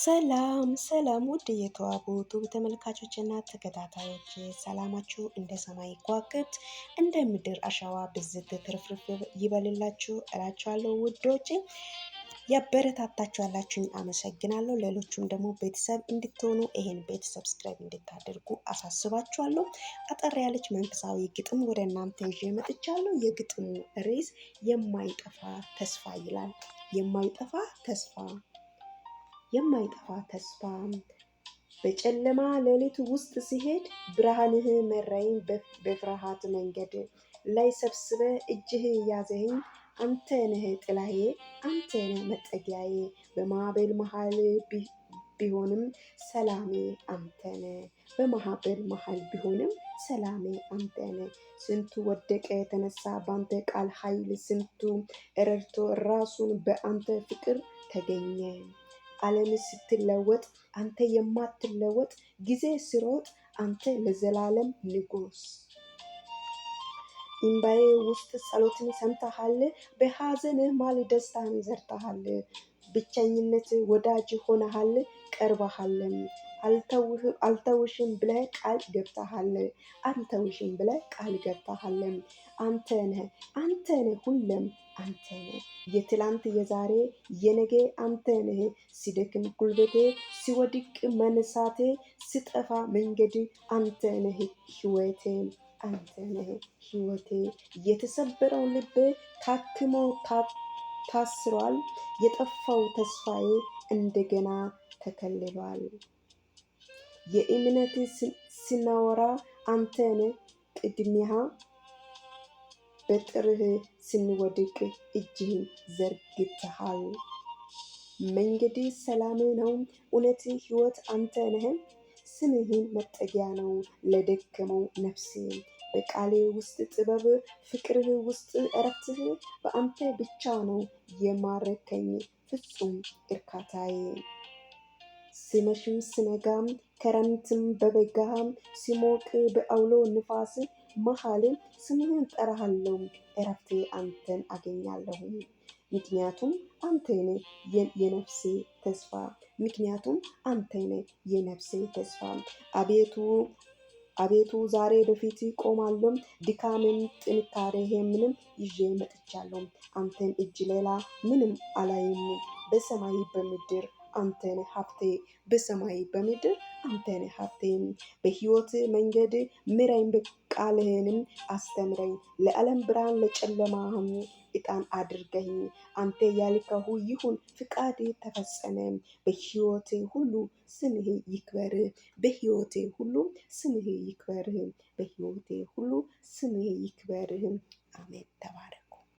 ሰላም ሰላም ውድ የተዋቡ ቱብ ተመልካቾች እና ተከታታዮች፣ ሰላማችሁ እንደ ሰማይ ከዋክብት እንደ ምድር አሸዋ ብዝት ትርፍርፍ ይበልላችሁ እላችኋለሁ። ውዶች፣ ያበረታታችሁ ያላችሁኝ አመሰግናለሁ። ሌሎቹም ደግሞ ቤተሰብ እንድትሆኑ ይሄን ቤት subscribe እንድታደርጉ አሳስባችኋለሁ። አጠር ያለች መንፈሳዊ ግጥም ወደ እናንተ ይዤ መጥቻለሁ። የግጥሙ ርዕስ የማይጠፋ ተስፋ ይላል። የማይጠፋ ተስፋ። የማይጠፋ ተስፋ። በጨለማ ሌሊት ውስጥ ሲሄድ ብርሃንህ መራኝ። በፍርሃት መንገድ ላይ ሰብስበ እጅህ ያዘኸኝ። አንተ ነህ ጥላዬ፣ አንተ ነህ መጠጊያዬ። በማዕበል መሃል ቢሆንም ሰላሜ አንተ ነህ። በማዕበል መሃል ቢሆንም ሰላሜ አንተ ነህ። ስንቱ ወደቀ የተነሳ በአንተ ቃል ኃይል፣ ስንቱ ረድቶ ራሱን በአንተ ፍቅር ተገኘ። ዓለም ስትለወጥ አንተ የማትለወጥ፣ ጊዜ ሲሮጥ አንተ ለዘላለም ንጉስ። እምባዬ ውስጥ ጸሎትን ሰምተሃል፣ በሐዘንህ መሃል ደስታን ዘርተሃል። ብቸኝነት ወዳጅ ሆነሃል፣ ቀርበሃል። አልተውሽም ብለህ ቃል ገብተሃል። አልተውሽም ብለህ ቃል ገብተሃል። አንተ ነህ፣ አንተ ነህ፣ ሁሌም አንተ ነህ። የትላንት፣ የዛሬ፣ የነገ አንተ ነህ። ሲደክም ጉልበቴ፣ ሲወድቅ መነሳቴ፣ ሲጠፋ መንገድ አንተ ነህ ሕይወቴ። አንተ ነህ ሕይወቴ። የተሰበረው ልቤ ታክሞ ታስሯል። የጠፋው ተስፋዬ እንደገና ተከልሏል። የእምነት ስናወራ አንተን ቅድሚያ፣ በጥርህ ስንወድቅ እጅህን ዘርግተሃል። መንገድ ሰላም ነው፣ እውነት ሕይወት አንተ ነህ። ስምህን መጠጊያ ነው ለደከመው ነፍሴ። በቃሌ ውስጥ ጥበብ፣ ፍቅርህ ውስጥ እረፍትህ። በአንተ ብቻ ነው የማረከኝ ፍጹም እርካታዬ። ሲመሽም ሲነጋም፣ ክረምትም በበጋም፣ ሲሞቅ በአውሎ ንፋስ መሃል ስምህን ጠራሃለሁ። እረፍቴ አንተን አገኛለሁ። ምክንያቱም አንተ ነህ የነፍሴ ተስፋ። ምክንያቱም አንተ ነህ የነፍሴ ተስፋ። አቤቱ አቤቱ፣ ዛሬ በፊትህ ቆማለሁ። ድካሜን ጥንካሬህንም ይዤ መጥቻለሁ። አንተን እጅ ሌላ ምንም አላይም። በሰማይ በምድር አንተ ነህ ሀብቴ። በሰማይ በምድር አንተ ነህ ሀብቴ። በሕይወት መንገድ ምራኝ፣ ቃልህንም አስተምረኝ። ለዓለም ብርሃን ለጨለማህም ዕጣን አድርገኝ። አንተ ያልከው ይሁን፣ ፍቃድ ተፈጸመ። በሕይወቴ ሁሉ ስምህ ይክበር። በሕይወቴ ሁሉ ስምህ ይክበር። በሕይወቴ ሁሉ ስምህ ይክበር።